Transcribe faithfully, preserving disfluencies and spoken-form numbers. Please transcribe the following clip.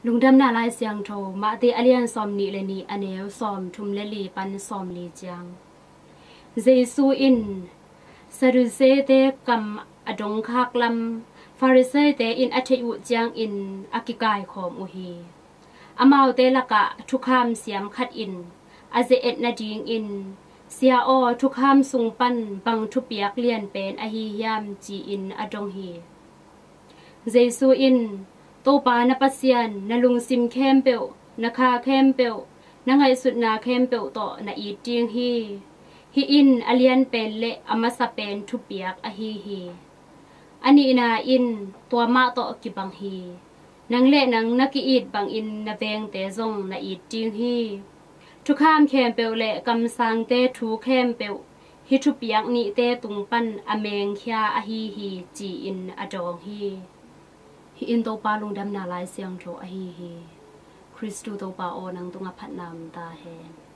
Lungdamna Lai Siangtho, Matthai a lian sawmnih le nih, a neu sawmthum le li pan sawmli ciang. Jesu in Sadduceete kam a dongkhak lam Phariseete in a theih uh ciangin a kikaikhawm uh hi. Amaute lakah thukham siam khat in a ze-et nadingin, "Sia aw, thukham sung pan bang thupiak lianpen ahi hiam?" ci-in a dong hi. Jesu in, "Topa na Pasian na lungsim khempeuh, na kha khempeuh, na ngaihsutna khempeuh tawh na it ding hi. Hih in a lianpen le a masapen thupiak ahi hi. A nihna in tua mah tawh kibang hi. Nang le nang na ki-it bangin na vengte zong na it ding hi. Thukham khempeuh le kamsangte thu khempeuh hih thupiak nihte tung pan a mengkhia ahi hi," ci-in a dawng hi. Hih in Topa Lungdamna Lai Siangtho ahi hi. Khristu Topa aw, nang tungah phatna om ta hen.